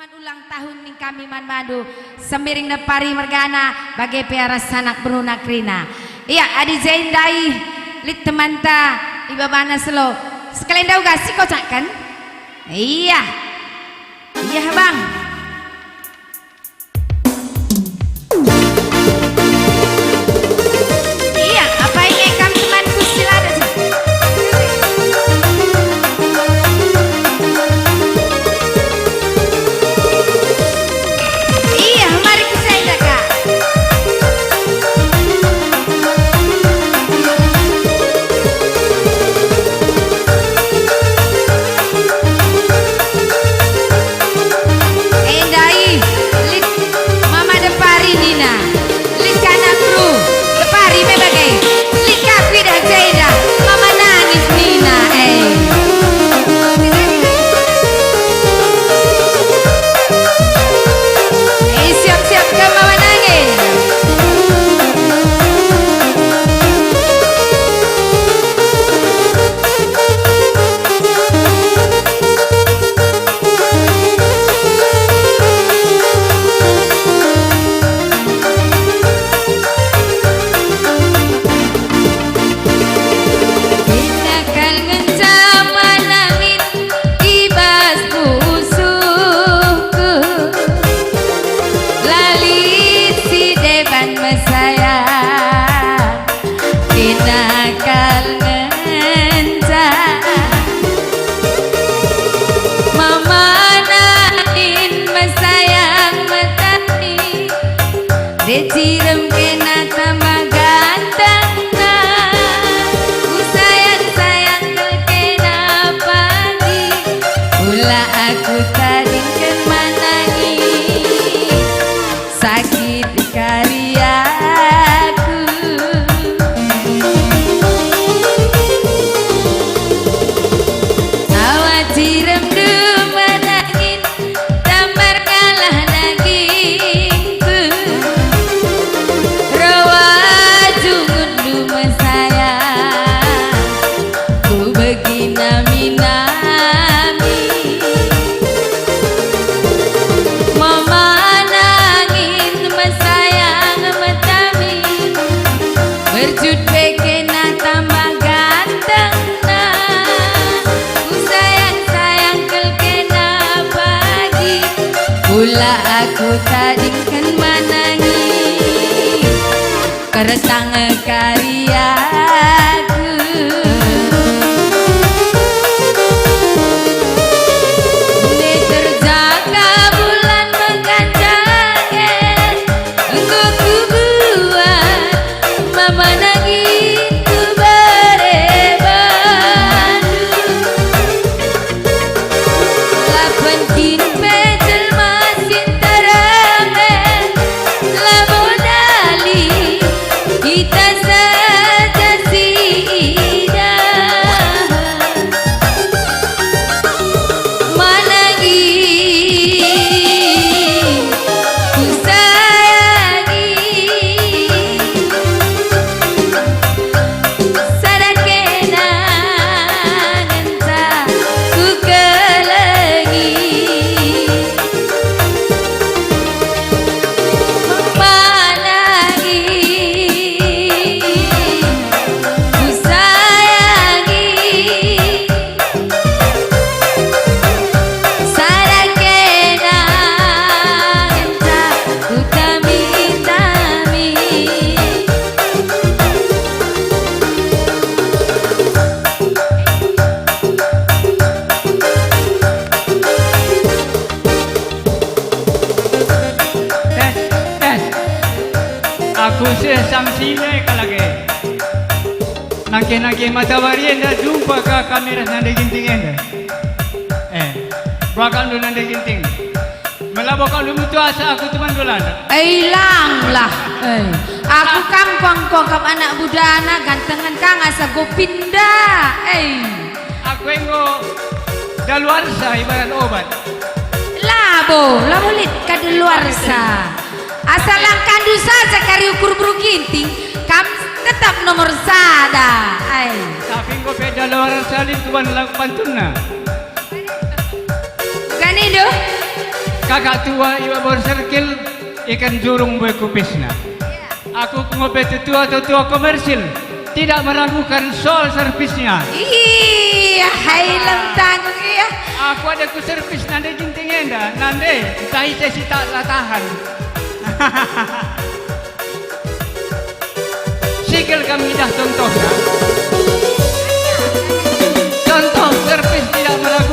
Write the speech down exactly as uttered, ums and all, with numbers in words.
Ulang tahun ning kami man bandu, Sembiring Nepari mergana, bage pe arah sanak beruna kerina. Ia, adi je ndai lit temanta ibabana selo, sekali ndauh gasi kocakken? Ia. Ia, Bang. Ia, apa inge kam temanku si la dasa? Ia, mari ku enda ka. Enda i, lit mama Depari nina, lit kanakku, Depari me bage, lit ka kuidah jenda, mama nangis nina, eh. Eh, siap-siap ke mama nangis. Kena kal ngenca manangin i bas pusuhku, la lit si deban mesayang. Kena kal ngenca mama nangin mesayang metami, deci rem kena tambah gantengna. Kusayang-sayang kal kena pagi, ula aku tadingken manangin. Sakit kari aku. Awa cirem duma daging, tambar kalah dagingku. Rawa jungun duma sayang. Kubegi nami-nami. Mama nangin mesayang metami. Berjut pe kena tambah gantengna. Kusayang-sayang kal kena pagi. Ula aku tadingken manangin. Kertang kari aku. Ule terjaka bulan mengganjang e, enggo kubuat mama nangin kubere bandu. La penting pe jelma si nterem e, labo dali kita saja si idah. Manangi kusayangi. Sada kena ngenca kukelengi. Manangi kusayangi. Sada kena ngenca kutami-tami. Tes, tes. Aku seh Samsina e kalak e. Nangkih-nangkih matawari enda jumpa ka kami ras Nande Ginting enda. Eh, bakal ndu Nande Ginting. Melabo kal ndu mutu asa aku teman dolana. Eh, langlah. Eh, aku kam kuangkap anak budana, gantengen kang asa Gopinda. Eh. Aku enggo daluarsa ibarat obat. Labo, labo lit kadaluarsa. Asa langkahndu saja kari ukur beru Ginting, kam tetap nomor sada. Ai. Tapi enggo pe daluarsa lit tuan lagu pantunna. Uga nindu? Kakak tua i babo serkil, ikan jurung mbue kupisna. Aku ngope tetua-tetua komersil, tidak meragukan soal servisnya. Iya, hai lem tanggung iya. Aku ada ku servis nande ginting enda, nande, tahi te si tak la tahan. Sigel kami dah contohna. Contoh servis tidak meragukan.